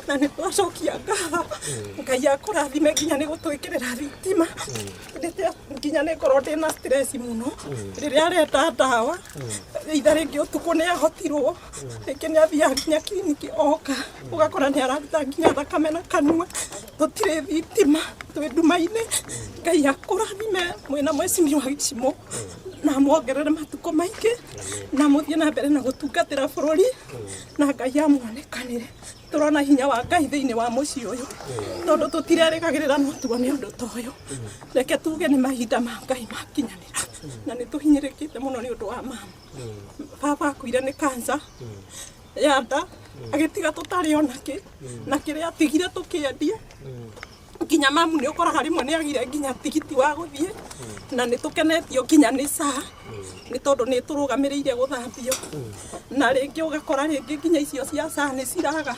Na nĩ twacokia ngatho. Ngai akũrathime nginya nĩ gũtwĩkĩrĩra thitima. Nginya nĩ ngorwo ndĩna stress mũno. Rĩrĩa arenda ndawa, itha rĩngĩ ũtukũ nĩ ahotirwo, rĩngĩ nĩ athiaga nginya kiriniki oka, ũgakora nĩ araruta nginya thakame na kanua. Tũtirĩ thitima, twĩ nduma-inĩ. Ngai akũrathime mwĩna mheshimiwa Gĩcimũ na muongerere matukũ maingĩ na mũthiĩ na mbere na gũtungatĩra bũrũri na Ngai amuonekanĩre. Tũrona hinya wa Ngai thĩinĩ wa mũciĩ ũyũ tondũ tũtirerĩgagĩrĩra no tuone ũndũ ta ũyũ. Reke tuge nĩ mahinda ma Ngai makinyanĩra na nĩ tũhinyĩrĩkĩte mũno nĩ ũndũ wa mama. Baba akuire nĩ cancer ya nda agĩtiga tũtarĩ ona kĩ na kĩrĩa atigire tũkĩendia nginya mamu nĩ ũkoraga rĩmwe nĩ agire nginya tigiti wa gũthiĩ na nĩ tũkenetio nginya nĩ SHA nĩ tondũ nĩ tũrũgamĩrĩire gũthambio na rĩngĩ ũgakora rĩngĩ nginya icio cia SHA nĩ ciraga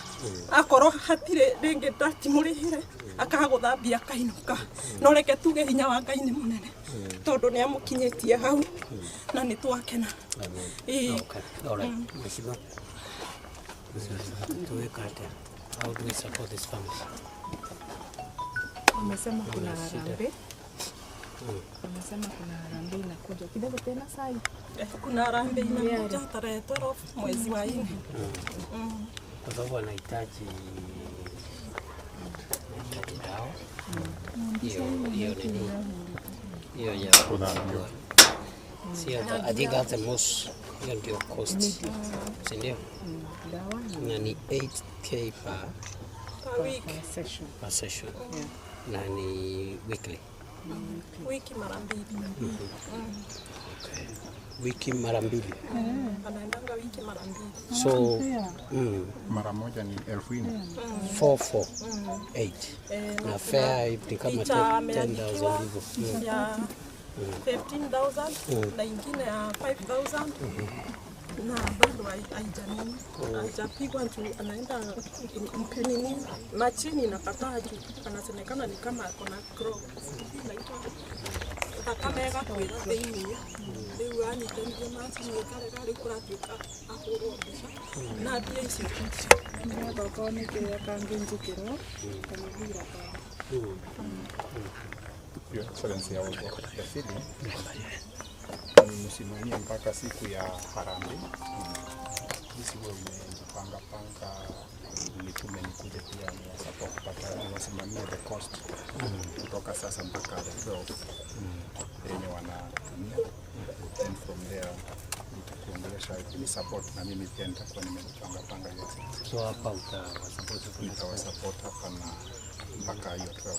akorwo hatirĩ rĩngĩ ndatimũrĩhĩre akagũthambia akainũka no reke tuge hinya wa Ngai nĩ mũnene tondũ nĩ amũkinyĩtie hau na nĩ twakena. Ĩĩ. Okay. All right. Mheshimiwa. Tuweka atĩa? How do we support this family? Wamesema kuna Kuna shida. harambee. Wamesema kuna harambee inakuja kidogo tena sai. Kuna harambee inakuja tarehe 12 mwezi wa 4. Kwa sababu anahitaji dawa. Hiyo nini? Hiyo ya kufungua. Sio, I think that's the most, hiyo ndio cost. Si ndio? Dawa Na ni 8K per Per week. Session. Per session. Na ni weekly. Wiki mara mbili. Okay. Wiki mara mbili. Anaendanga wiki mara mbili. So Mara moja ni 4,000. 4 4 8. Na Na fare ni kama picha 10,000 ameandikiwa hivyo. Ya 15,000 na ingine ya 5,000 na bado haijanini haijapigwa juu anaenda nini machini inakataa juu anasemekana ni kama ako na inaitwa thakame ĩgakwĩra thĩiniĩ rĩu anyitanire macini ĩkarega rĩu kũratuĩka ahũrwo mbica na mbia icio icio. Nĩgetha okorwo nĩ kĩrĩa kangĩnjĩkĩrwo kamũbira kao. Your Excellency, I was of the feeling nimsimamie mpaka siku ya harambee. Sisi huwa umejipanga panga nitume nikuje pia ni support kupata niwasimamie the cost kutoka sasa mpaka the 12 yenye wanatumia, then from there nitakuongelesha ni support na mimi pia nitakuwa nimejipanga panga, Your Excellency. So hapa utawasupport kuna Nitawasupport hapa na mpaka hiyo 12.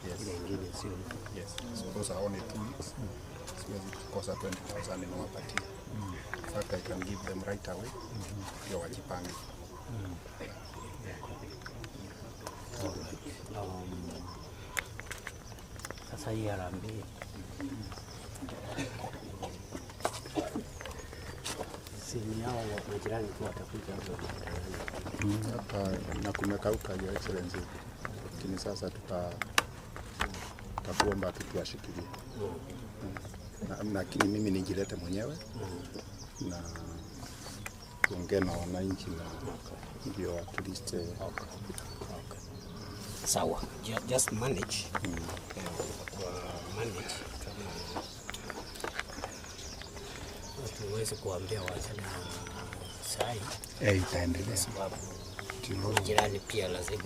Yes. Ile ingine sio. Yes. So those are only 2 weeks. Siwezi kukosa 20,000 niwapatie. In fact, I can give them right away. Ndio wajipange. Alright. Sasa hii harambee si ni hao wa majirani tu watakuja hapo mtaani? Hapa na kumekauka, Your Excellency. Lakini sasa tutakuomba tu tuwashikilie. Lakini mimi nijilete mwenyewe na tuongee na wananchi na ndio at least Okay. Sawa. Just manage. Kwa manage kama hatuwezi kuambia waachane na sai itaendelea. Sababu jirani pia lazima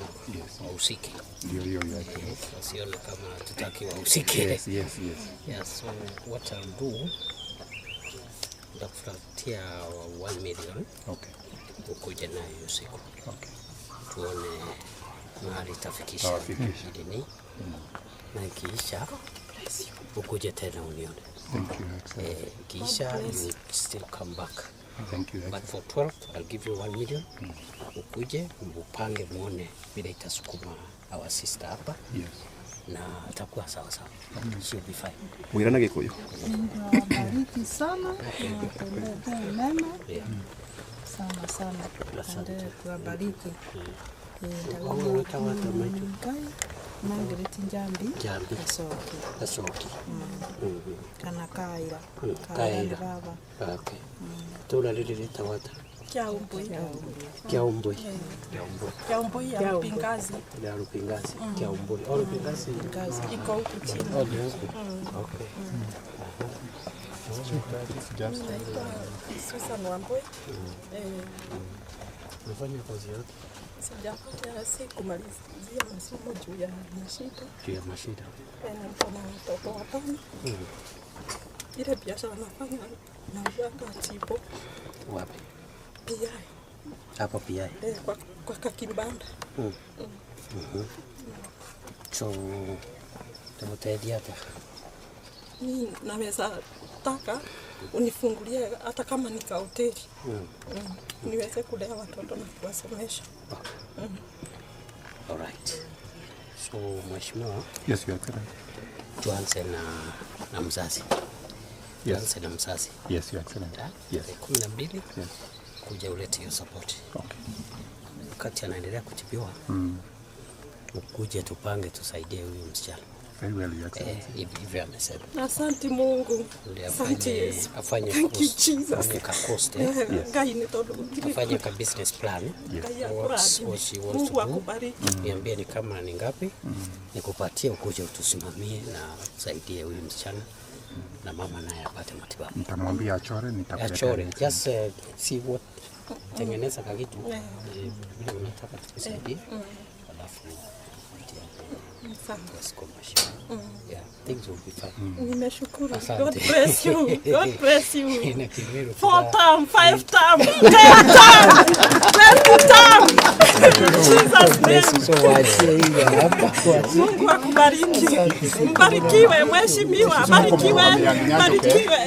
wahusike. Ndio hiyo, Your Excellency. Wasione kama hatutaki wahusike. Yes. Yeah, so what I'll do, nitakufuatia 1 million ukuje nayo hiyo siku tuone mahali itafikisha. Itawafikisha. Ili na ikiisha ukuje tena unione. Thank you, Excellency. Ikiisha you still come back. Thank you, But for 12 I'll give you 1 million. Ukuje upange muone vile itasukuma our sister hapa na atakuwa sawa sawa. She'll be fine. Mwira na Gikuyu. Mungu awabariki sana na watendee mema sana sana. Asante. Endelee kuwabariki. Ũguo wĩtagwo atĩa maitũ? Ngai Margaret Njambi. Njambi. Gacoki. Gacoki. Kana Kaira. Kaira. Nĩ baba. Okay. Itũũra rĩrĩ rĩtagwo atĩa? Kiaumbui. Kiaumbui. Kiaumbui. Kiaumbui ya Rupingazi. Ya Rupingazi. Kiaumbui. Oh, Rupingazi. Iko huku chini. Oh, ni huku. Okay. It's just Naitwa Susan Wambui. Eh, Unafanya kazi yote sijapata si kumalizia masomo juu ya mashida. juu ya mashida. Eh, na niko na watoto watano. Ile biashara nafanya nauzanga chipo Wapi? pia Hapo PI. eh, kwa kakimbanda. So tumuteithia atia? Mi naweza taka unifungulie hata kama ni kahoteli niweze kulea watoto na kuwasomesha. Okay. All right. So mheshimiwa, Yes, Your Excellency. tuanze na mzazi. Yes. Tuanze na mzazi. Yes, Your Excellency. Yes. Tarehe 12 Yes. kuja ulete hiyo support. Okay. Wakati anaendelea kutibiwa, ukuje tupange tusaidie huyu msichana. Very well, Your Excellency. Eh, hivyo amesema. Asante Mungu. Ndio Asante afanye Yesu. afanye Thank you cost, Jesus. afanye ka cost, eh. Eh, Ngai nĩ tondũ gũtirĩ Afanye ka business plan. Yes. Ngai What she akũrathime. wants Mungu to do. akubariki. Niambie ni kama ni ngapi, nikupatie ukuje utusimamie na usaidie huyu msichana na mama naye apate matibabu. Nitamwambia achore, nitakuletea. Achore, next. just see what, tengeneza kakitu Eh. vile unataka tukusaidie, alafu Sawa. just commercial. Yeah, things will be fine. Nimeshukuru. Asante. God bless you. God bless you. Ina Kimiru Four kila- term, five term, 10 term, 20 term. Jesus name. So waachie hiyo hapa, waachie. Mungu akubariki. Mbarikiwe mheshimiwa, barikiwe, barikiwe.